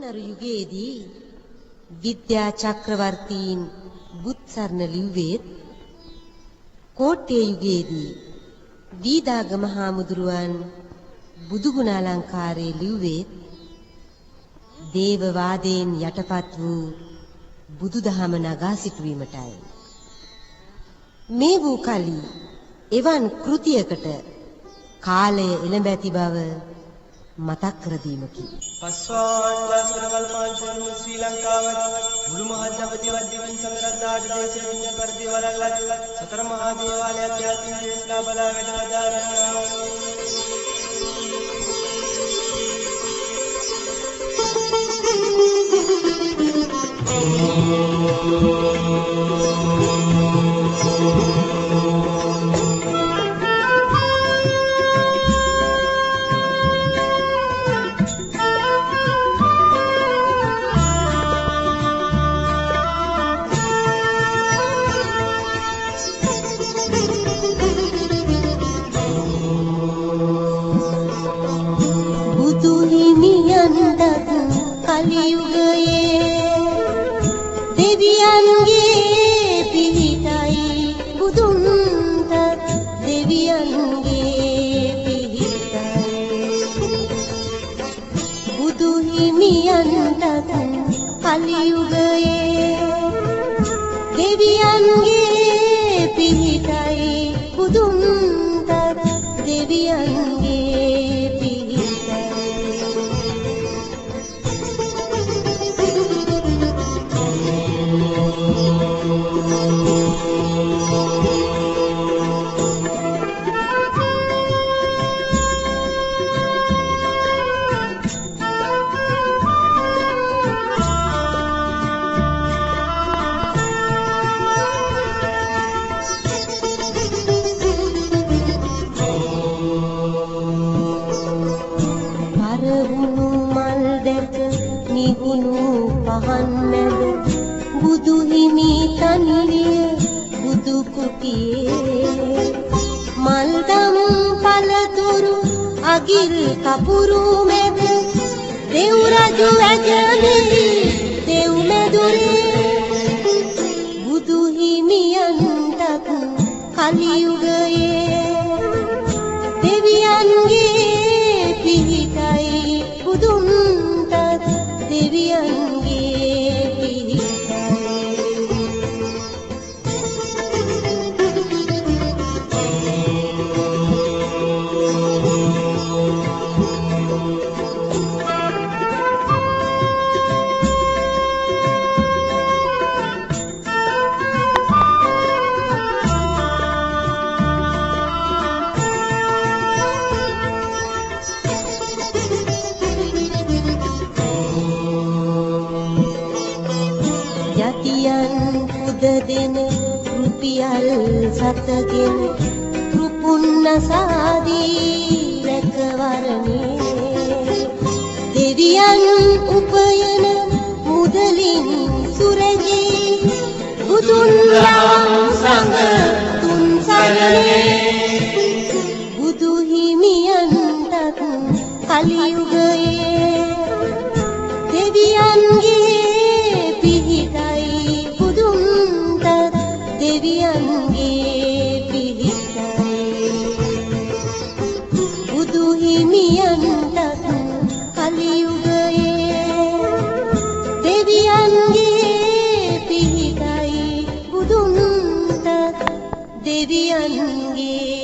පොළොන්නරු යුගයේදී විද්‍යා චක්‍රවර්තීන් බුත්සරණ ලිව්වේත්, කෝට්ටේ යුගයේදී වීදාගම හාමුදුරුවන් බුදුගුණ අලංකාරය ලිව්වේත් දේවවාදයෙන් යටපත් වූ බුදුදහම නගා සිටුවීමටයි. මේ වූ කලි එවන් කෘතියකට කාලය එළඹ ඇති බව මතක් කර දීමකි. පස්වාන් වසර කල්පාංශවල ශ්‍රී ලංකාවත් මුළු මහත් ජපතිවත් දිවින් සතරදාට දේශයෙන් පරිදි වලල්ලත් සතර මහා දේවාලයක් යතින් දේශනා බලා වැඩ වදාරනවා. බුදු හිමියන්ටත් කලියුගයේ දෙවියන්ගේ පිහිටයි, බුදුන්ටත් දෙවියන්ගේ පිහිටයි. බුදු හිමියන්ටත් කලියුගයේ දෙවියන්ගේ පිහිටයි, බුදුන්ටත් දෙවියන්ගේ පිහිටයි. පරවුණු මල් දැක නිවුණු පහන් මැද බුදු හිමි තනිවිය බුදු කුටියේ. මල් දම් පළතුරු අගිල් කපුරු මැද දෙව් රජු ඇජමිති දෙව් මැදුරේ. බුදු හිමියන්ටත් කලියුගයේ දෙවියන්ගේ පිහිටයි, බුදුන්ටත් දෙවියන්ගේ පිහිටයි. යතියන් පුද දෙන රුපියල් සතගෙන රුපුන්න සාදී රැකවරණේ, දෙවියන් උපයන මුදලින් සුරැඟී බුදුන් දහම් සඟ තුන් සරණේ. බුදු හිමියන්ටත් කලියුගයේ දෙවියන්ගේ පිහිටයි, බුදුන්ටත් දෙවියන්ගේ පිහිටයි. බුදු හිමියන්ටත් කලියුගයේ දෙවියන්ගේ පිහිටයි, බුදුන්ටත් දෙවියන්ගේ